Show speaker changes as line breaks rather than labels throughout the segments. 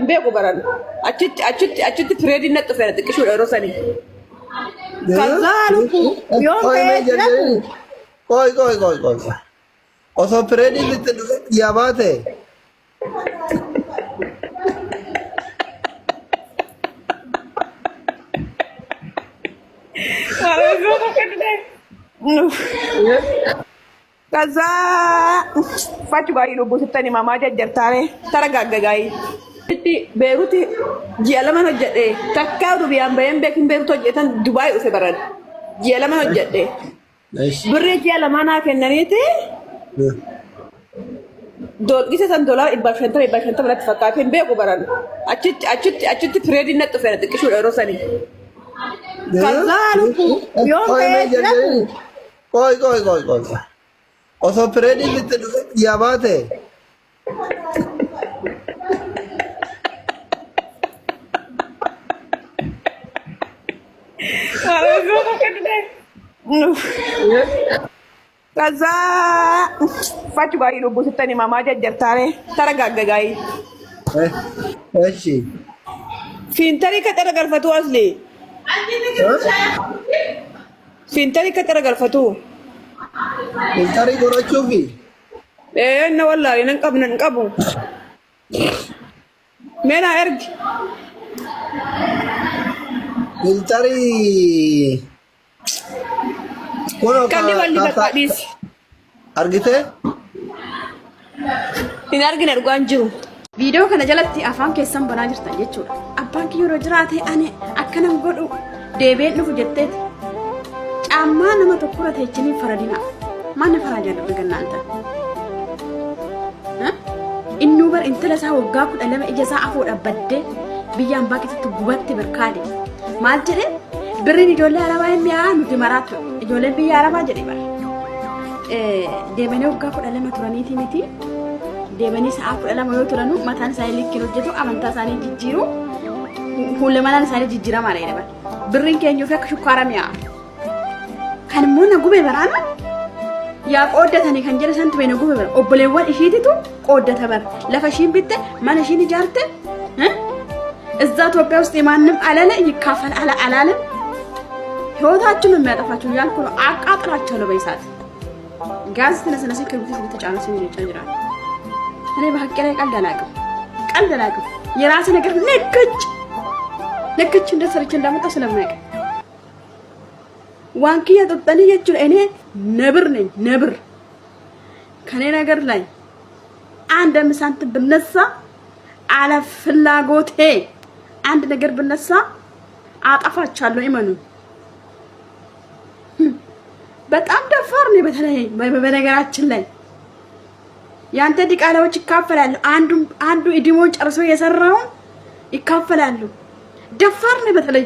Hin beeku baran. Achitti achitti achitti pireediin natti dhufeera xiqqishuudha yeroo sanii. Kazaa lubbu yoon
Qoy
ka'ee
mee
jiraatu.
jarjareen. Qoy qoy qoy qoy. Osoo pireediin itti dhufe biyyaa baate.
Kazaa fachu gaayii lubbuu sittan himamaa jajjartaare tara gaagga gaayii. Itti Beeruti ji'a laman hojjedhe takkaa dubiyaan baheen beekin Beerut hojjetan Dubaay dhufe baran ji'a laman hojjedhe. Birrii ji'a lamaa naa kennaniiti gisa san doolaara 150 150 natti fakkaate hin beeku baran achitti achitti achitti pireediin natti dhufeera xiqqishuudha yeroo sanii. Kazaa lubbuu yoon
Qoy mee
ka'ee jiraatu.
jarjareen. Qoy qoy qoy qoy. Osoo pireediin itti dhufe biyyaa baate.
Kazaa fachu gaayii lubbuu sittan himamaa jajjartaare tara gaagga gaayii.
Eshi.
Fiintarii ka xara galfatuu asli. Fiintarii ka xara galfatuu.
Filtarii godhachuufi.
Ee na wallaahi nan qabna hin qabu. Mee naa ergi.
Filtarii. Kunoo ka
Qalli walli
ka
bakka dhiisi.
argitee?
Hin argine dhugaan jiru.
Viidiyoo kana jalatti afaan keessan banaa jirtan jechuudha. Abbaan kiyya yeroo jiraate ani akkanan godhu deebi'een dhufu jetteeti. Caammaa nama tokkorra teechanii faradina. Maal na faraa jaalladha gannaan ta'a. Innuu bar intala isaa waggaa 12 ija isaa afoo dhaabbaddee biyya ambaa keessatti gubatte barkaade. Maal jedhee birriin ijoollee arabaa hin mi'aa nuti maraatu ijoolleen biyya arabaa jedhe bara. Deemanii waggaa 12 turaniiti miti. Deemanii sa'aa 12 yoo turanu mataan isaanii likkiin hojjetu amantaa isaanii jijjiiru fuula isaanii jijjiiramaadha jedhe bara. Birriin keenya ofii akka shukkaara mi'aa. Kan immoo na gube baraana yaa qooddatanii kan jedhe santu na gube bara obboleewwan ishiititu qooddata bara lafa ishiin bitte mana ishiin ijaarte እዛ ኢትዮጵያ ውስጥ የማንም አለለ ይካፈል አለ አላለም። ህይወታችሁ ነው የሚያጠፋችሁ እያልኩ ነው። አቃጥላቸዋለሁ በእሳት ጋዝ ተነስነስ ክብሪት ስለተጫነ ሲሆን ይጨምራል። እኔ በሀቄ ላይ ቀልድ አላውቅም፣ ቀልድ አላውቅም። የራሴ ነገር ንክች ንክች እንደሰርቼ እንዳመጣው ስለማያውቅ waan kiyya xuxxanii jechuudha. እኔ ነብር ነኝ ነብር። ከኔ ነገር ላይ አንድ 5 ሳንቲም ብነሳ አለ ፍላጎቴ አንድ ነገር ብነሳ አጠፋቻለሁ። እመኑ። በጣም ደፋር ነኝ። በተለይ በነገራችን ላይ ያንተ ዲቃላዎች ይካፈላሉ። አንዱ አንዱ እድሜውን ጨርሶ የሰራውን ይካፈላሉ። ደፋር ነኝ። በተለይ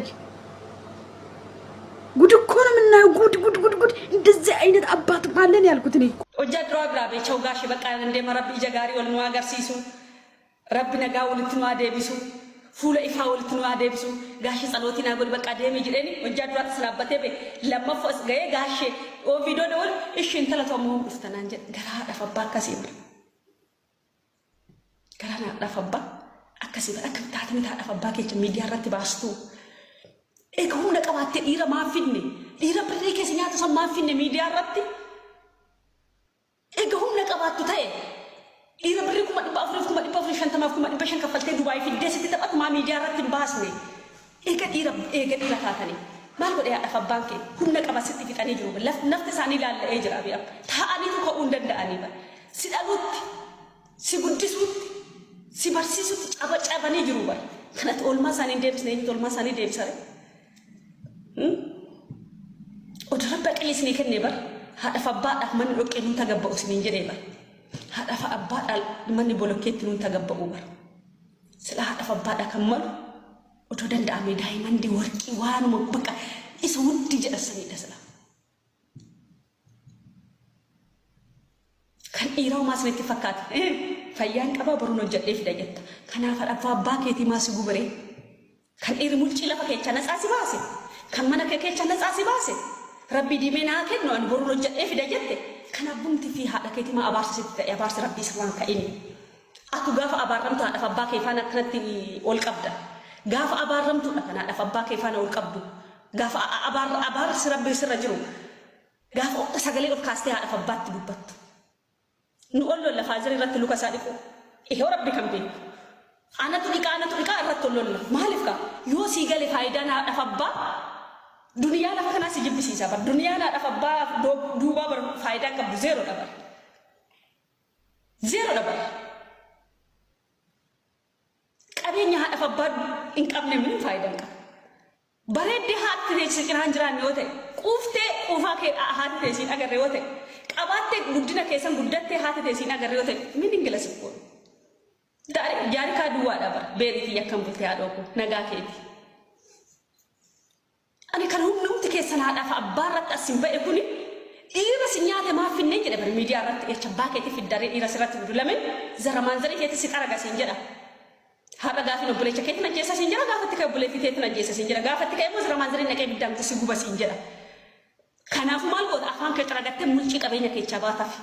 ጉድ እኮ ነው የምናየው። ጉድ ጉድ ጉድ ጉድ! እንደዚህ አይነት አባት አለን ያልኩት እኔ።
Hojjaa duraa biraa beecha'u gaashee bakka deema rabbi ija gaarii wal nu agarsiisu rabbi nagaa walitti nu adeebisu fuula ifaa walitti nu adeebisu gaashee tsalootii naa godhi bakka deemi jedheeni hojjaa duraatti dhaabbatee be lammaffaa as ga'ee gaashee oo viidiyoo dawal ishii intala ta'u dhufta naan jedhe garaa haadhaaf abbaa akkasii bara garaa haadhaaf abbaa akkasii bara akkamitti taatanii haadhaaf abbaa keessa miidiyaa irratti baastu. Eega humna qabaattee dhiira maaf fidne dhiira birrii keessa nyaatu san maaf fidne miidiyaa irratti. Eega humna qabaattu ta'e dhiira birrii 400,000 450,000 500,000 kaffaltee Dubaay fiddee sitti taphatu maa miidiyaa irratti hin baasne. Eega dhiira eega dhiira taatanii maal godhe haadhaaf abbaan kee humna qaba sitti fixanii jiru nafti isaanii laalla'ee jira abiya taa'aniitu ka'uu hin danda'anii bara si dhaluutti si guddisuutti si barsiisutti caba cabanii jiru bara kanatti oolmaa isaanii hin deebisne eenyutu oolmaa isaanii deebisare. Oduu rabbi aqilii isinii kennee bar haadhaaf abbaadhaaf manni dhoqqee nuun tagabba'u isiniin jedhee bar haadhaaf abbaadhaaf manni bolokkeetti nuun tagabba'u bar sila haadhaaf abbaadhaa kan malu odoo danda'amee daa'imandi warqii waanuma bakka isa wuddii jedhan saniidha sila. Kan dhiiraa homaa isinitti fakkaata. Fayyaan qabaa boruun hojjedhee fida jetta. Kanaaf haadhaaf abbaa keetii maa si gubaree? Kan dhiirri mulcii lafa keechaa natsaa si baase. Kan mana kee keechaa natsaa si baase. Rabbii diimee naa kennu ani boruun hojjedhee fida jette. Kan abbumti fi haadha keetii maa abaarsa sitti ta'e abaarsi rabbii sirraan ka'ini. Atu gaafa abaarramtu haadhaaf abbaa kee faana akkanatti ol qabda. Gaafa abaarramtuudha kan haadhaaf abbaa kee faana ol qabdu. Gaafa abaarsi rabbi sirra jiru. Gaafa sagalee ol kaastee haadhaaf abbaatti dubbattu. Nu ol lolla faazir irratti luka isaa dhiqu. Ihoo rabbi kan beeku. Anatu dhiqaa anatu dhiqaa irratti ol lolla. Maaliif kaa? Yoo sii gale faayidaan haadhaaf abbaa duniyaa lafa kanaa si jibbisiisa bar. Duniyaan haadhaaf abbaa duubaa bar faayidaa qabdu zeeroodha bar. Zeeroodha bar. Qabeenya haadhaaf abbaa hin qabne minim faayidaa hin qabu. Bareeddee haati tee si cinaa hin jiraanne yoo ta'e, quuftee quufaa kee haati tee siin agarre yoo ta'e, qabaattee guddina keessan guddattee haati tee siin agarre yoo ta'e, meaningless kun. Jaarikaa duwwaadha bara. Beeriitii yakkan bultee haadhoo koo nagaa keeti. Ani kan humnumti keessan haadhaaf abbaa irratti as hin ba'e kuni dhiira si nyaate maaf finneen jedhe bari miidiyaa irratti jecha abbaa keetii fiddaree dhiira sirratti fidu lameen zaramaan zarii keetii si xaraga siin jedha. Har'a gaafin obboleecha keetiin ajjeessa siin jedha gaafatti ka'e obboleettii teetiin ajjeessa siin jedha gaafatti ka'e immoo zaramaan zarii naqee ibiddaan si guba siin jedha. Kanaafuu maal goota afaan kee xaragattee mulcii qabeenya keechaa baataaf.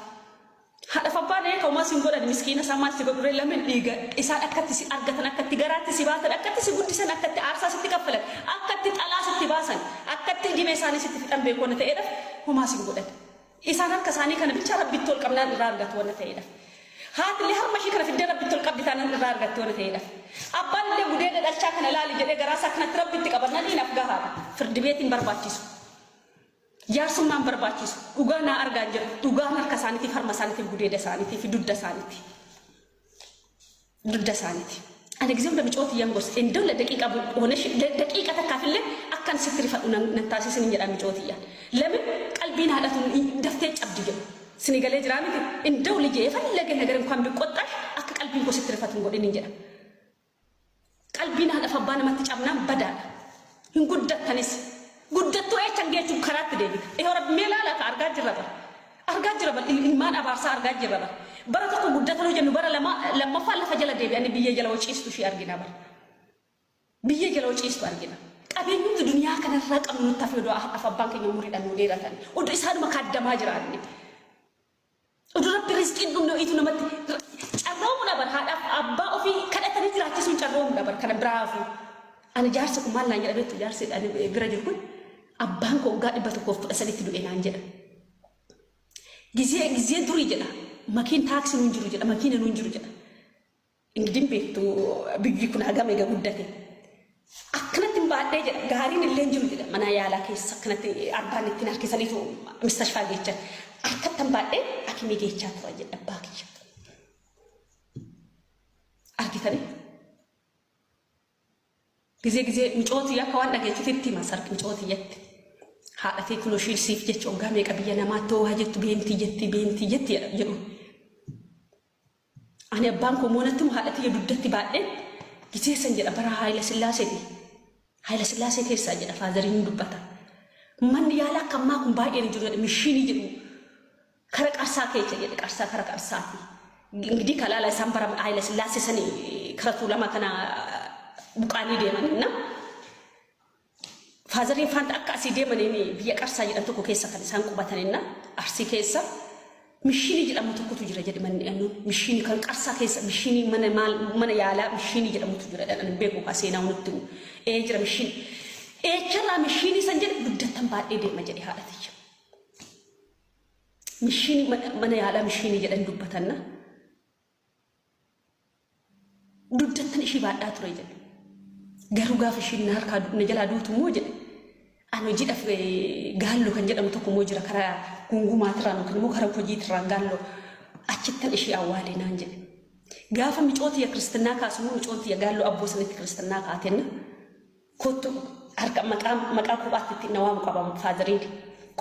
Haadhaaf abbaan ee kaumaa sin godhan miskiina isaan maal si godhure lamin dhiiga isaan akkatti si argatan akkatti garaatti si baatan akkatti si guddisan akkatti aarsaa sitti kaffalan akkatti xalaa sitti baasan akkatti dhibee isaanii sitti fixan beeku wanna ta'eedhaaf homaa sin godhan. Isaan harka isaanii kana bichaa rabbitti ol qabnaan irraa argatu wanna ta'eedhaaf. Haatillee harma ishii kana fiddee rabbitti ol qabdi taanaan irraa argatti wanna ta'eedhaaf. Abbaan illee gudeeda dhalchaa kana laali jedhee garaa isaa kanatti rabbitti qabannaan inaaf gahaadha. Firdi beetiin barbaachisu. Jaarsummaan barbaachisu. Dhugaa naa argaa hin jedhu. Dhugaan harka isaaniitiif harma isaaniitiif gudeeda isaaniitiif fi dugda isaaniiti. Dugda isaaniiti. Ani gisee hunda micooti yan gorsa. Indolla daqiiqa honesh daqiiqa takkaaf illee akkan sitti rifadhu nan taasisin hin jedha micooti yan. Lamin qalbiin haadhatu daftee cabdi jedhu. Sini galee jiraa miti. Indaw lijee fallage nagar inkwaan biqqoxxaash akka qalbiin koo sitti rifatu hin godhin hin jedha. Qalbiin haadhaaf abbaa namatti cabnaan badaadha. Hin guddattanis. Guddattuu eechan geechuun karaatti deebita. Ehoo rabbi mee laalaa ka argaa jirra bara. Argaa jirra bara ilmaan abaarsaa argaa jirra bara. Bara tokko guddatan hojjennu bara lama lammaffaa lafa jala deebi'anii biyyee jala hociistu ishii argina bara. Biyyee jala hociistu argina. Qabeenyumti duniyaa kanarraa qabnu nutti hafe odoo haadhaaf abbaan keenya umuriidhaan nu dheeratan. Odoo isaanuma kaaddamaa jiraanne. Oduu rabbi rizqiin dhumne wayiitu namatti carroomuudha bar haadhaaf abbaa ofii kadhatanii jiraachisuun carroomuudha bar kana biraa hafu. Ani jaarsi kun maal naan jedha beektu jaarsi ani bira jiru kun abbaan koo waggaa 113tti du'e naan jedha. Gizee gizee durii jedha makiin taaksii nuun jiru jedha makiina nuun jiru jedha. Ingidin beektu biyyi kun hagam ega guddate. Akkanatti hin baadhee jedha gaariin illee hin jiru jedha mana yaalaa keessa akkanatti arbaan ittiin harkisaniitu mistashfaa geechan. Harkatti hin baadhee akimii geechaa tura jedha abbaa kiyya. Argitanii? Gizee gizee micooti akka waan dhageessititti hima sarki micootiyyatti. Haadha tee kunoo ishii siif jecha waggaa meeqa biyya namaatti hoo haa jettu beemtii jetti beemtii jetti jedhu. Ani abbaan koo moonatti haadha tiyya dugdatti baadheen gisee san jedha bara Haayila Sillaaseeti. Haayila Sillaasee keessaa jedha faazariin hin dubbata. Manni yaala akka ammaa kun baay'een hin jiru jedha mishiinii jedhu kara qarsaa keessa jedhe qarsaa kara qarsaati. Ingidii kalaala isaan bara Haayila Sillaasee sani kara tuulamaa kana buqaanii deeman na. Faazariin faanta akka asii deemaniin biyya qarsaa jedhan tokko keessa kan isaan qubataninna arsii keessa mishiinii jedhamu tokkotu jira jedhe manni annuun mishiinii kan qarsaa keessa mishiinii mana maal mana yaalaa mishiinii jedhamutu jira jedhan hin beeku kaa seenaa nutti himu ee jira mishiinii eecharraa mishiinii san jedhe dugdattan baadhee deema jedhe haadha tiyya mishiinii mana yaalaa mishiinii jedhan dubbatanna Dugdattan ishii baadhaa ture jedhe. Garuu gaafa ishiin na harkaa na jalaa duutu immoo jedhe. Ani hojiidhaaf gaallo kan jedhamu tokko immoo jira karaa gungumaatirraan yookiin immoo karaa hojiitirraan gaallo achittan ishii awwaale naan jedhe. Gaafa micoo tiyya kiristinnaa kaasu immoo micoon tiyya gaalloo abboo sanitti kiristinnaa kaatenna. Kottu harka maqaa maqaa kophaatti ittiin na waamu qaba faazariin.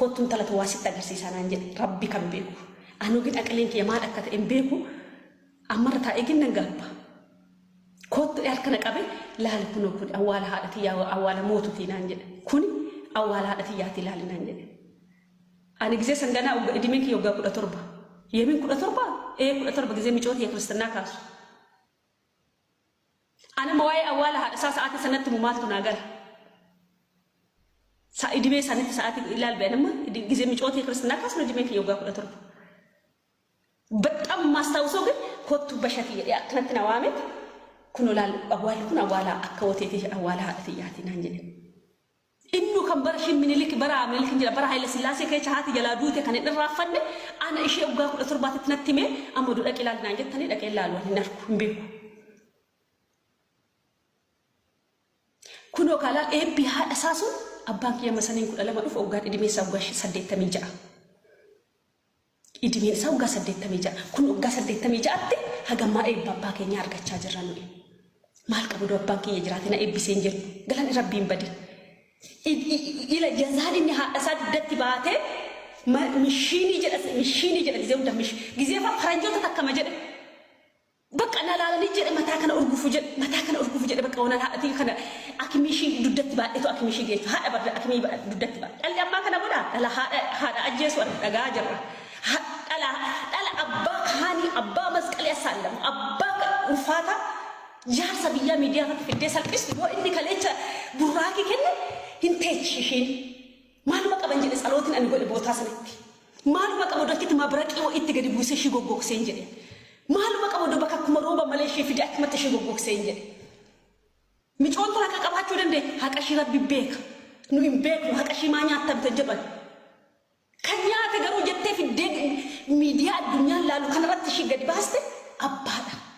Kottu intala waa sitti agarsiisaa naan jedhe rabbi kan beeku. Anuu gin aqliin kiyya maal akka ta'e hin beeku. Ammarra taa'ee gin nan gaabba. Kottu harka na qabe laali kunoo kun awwaala haadha tiyyaa awwaala mootutii naan jedhe. Kuni awwaala haadha tiyyaati laali naan jedhe. Ani gizee san ganaa idimeen kiyya waggaa 17. Yemin 17? Ee 17 gizee micoo tiyya kiristinnaa kaasu. Anama waa'ee awwaala haadha isaa sa'aatii sanatti mu maaltu naa gala. Idimee isaanitti sa'aatii ilaal be'an amma gizee micoo tiyya kiristinnaa kaasnu idimeen kiyya waggaa 17. በጣም የማስታውሰው ግን Kottu bashatii jedhee akkanatti na waamet kun laal awwaalli kun awwaala akka woteeti awwaala haadha tiyyaatii naan jedhe. Innu kan bara shin Minilik bara Minilik jira bara Haayila Sillaasee keessa haati jalaa duute kan hin irraanfanne ana ishee waggaa 17tti natti himee amma du dhaqee ilaali naan jettanii dhaqee ilaalu ani hin argu hin beeku. Kunoo kaalaal eebbi haadha isaa sun abbaan kiyya masaniin 12 dhufu waggaa dhidhimee isaa waggaa 86. Idimeen isaa waggaa 86. Kun waggaa 86tti hagammaa eebba abbaa keenyaa argachaa jirra nuyi. Maal qabu doo abbaan keenya jiraate na eebbisee hin jennu. Galanni rabbiin badi. Ila jazaan inni haadha isaa dugdatti baatee mishiinii jedha mishiinii jedha gizee hunda gizee faranjoota takkama jedhe. Bakka na laalanii jedhe mataa kana urgufu jedhe mataa kana urgufu jedhe bakka waan haadhatii kana akimii ishii dugdatti baadheetu akimii ishii geessu haadha barda akimii dugdatti baadhe dhalli ammaa kana godha dhala haadha haadha ajjeesu ani dhagaa jirra dhala dhala abbaa kaanii abbaa masqalii assaallamu abbaa ulfaata jaarsa biyyaa miidiyaa irratti fiddee salphistu yoo inni kaleecha burraakii kenne hin teechi ishiin Maaluma qaban jedhe tsalootiin ani godhe bootaa sanitti. Maaluma qaba odoo achitti mabraqii wa'iitti gadi buusee ishii goggogseen jedhe. Maaluma qaba odoo bakka akkuma rooba malee ishee fide achumatti ishee goggogseen jedhe. Micoon tun haqa qabaachuu danda'e haqa ishii rabbi beeka. Nu hin beeknu haqa ishii maa nyaattamte jedhan. Kan nyaate garuu jettee fiddee miidiyaa addunyaan laalu kanarratti ishii gadi baaste abbaadha.